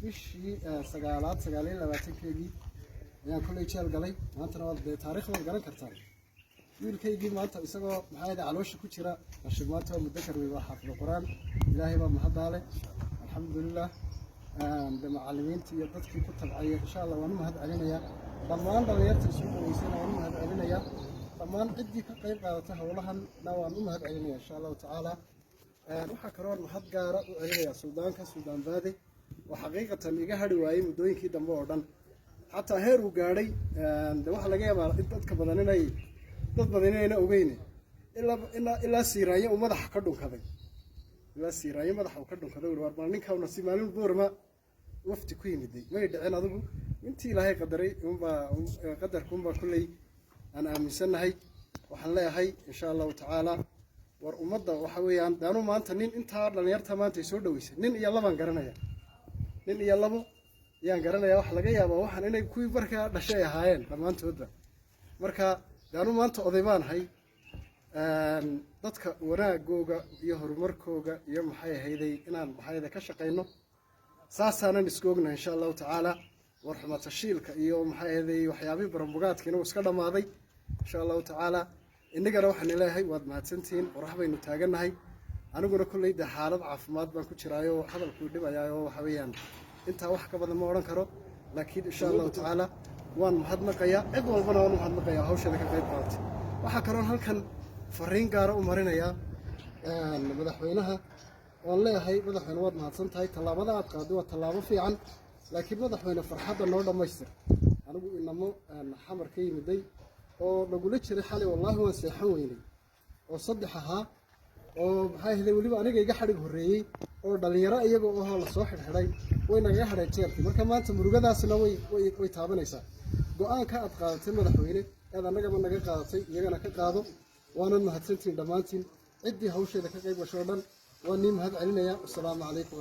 Bishii sagaalaad 29-keedii ayaan kolley jeel galay. Maantana waad dee taariikhdaad garan kartaan. Wiilkaygii maanta isagoo, maxaa yidhi, caloosha ku jira dhashay, maanta waa mudakar wey, waa xaafid Qur-aan. Ilaahay baa mahaddaale, alxamdulilah. De macallimiinta iyo dadkii ku tabcaya, insha Allah, waan u mahad celinayaa. Dhammaan dhalinyarta soo dhaweysayna waan u mahad celinayaa. Dhammaan ciddii ka qayb qaadatay howlahanna waan u mahad celinaya, insha Allahu tacaala. Waxaa kaloon mahad gaara u celinayaa suldaanka, Suldaan Baade, oo xaqiiqatan iga hadhi waayey muddooyinkii dambe oo dhan, xataa heer uu gaadhay. De waxaa laga yaabaa in dadka badan inay dad badan inayna ogeyne, ilaa Siiraanyo uu madaxa ka dhunkaday, ilaa Siiraanyo madaxa uu ka dhunkaday, uri: "War bal ninkauna si maalin Boorma wafti ku yimiday." May dhicin. Adigu intii Ilaahay qadaray unbaa, qadarka unbaa kulley aan aaminsannahay. Waxaan leeyahay, insha Allahu tacaala, war ummadda waxa weeyaan daanu maanta nin intaa dhalinyarta maanta ay soo dhaweysay, nin iyo labaan garanaya, nin iyo labo ayaan garanaya. Waxa laga yaabaa waxaan inay kuwii markaa dhashay ay ahaayeen dhammaantoodba. Marka daanu maanta oday baan ahay. Dadka wanaagooga iyo horumarkooga iyo, maxay ahayday, inaan, maxay ahayday, ka shaqayno, saasaanan isku ognahay, insha Allahu tacaala. War xumatashiilka iyo, maxay ahayday, waxyaabihii barambugaadkiina wuu iska dhammaaday, insha Allahu tacaala. Innagana waxaan leeyahay waad mahadsantihiin. Qorax baynu taagannahay. Aniguna kolley dee xaalad caafimaad baan ku jiraayo, hadalkuu dhibayaayo, waxa weeyaan intaa wax ka badan ma odhan karo. Laakiin insha Allahu tacaala waan mahadnaqayaa, cid walbana waan u mahadnaqayaa hawsheeda ka qayb qaadatay. Waxaa kaloon halkan fariin gaara u marinayaa madaxweynaha, oon leeyahay: madaxweyne, waad mahadsan tahay. Tallaabada aad qaaday waa tallaabo fiican, laakiin madaxweyne, farxadda noo dhammaystir. Anigu inamo Xamar ka yimiday oo nagula jiray xalay, wallaahi waan seexan weynay, oo saddex ahaa, oo, maxay ahayd, weliba aniga iga xadhig horreeyey, oo dhallinyaro iyaga ahoo lasoo xidhxidhay, way nagaga hadheen jeelkii. Marka maanta murugadaasna way taabanaysaa. Go-aanka aad qaadatay, madaxweyne, eed annagaba naga qaadatay, iyagana ka qaado. Waanan mahadsantihiin dhammaantiin. Ciddii hawsheeda ka qayb gasho o dhan waan nii mahad celinaya. Wasalaamu calaykum.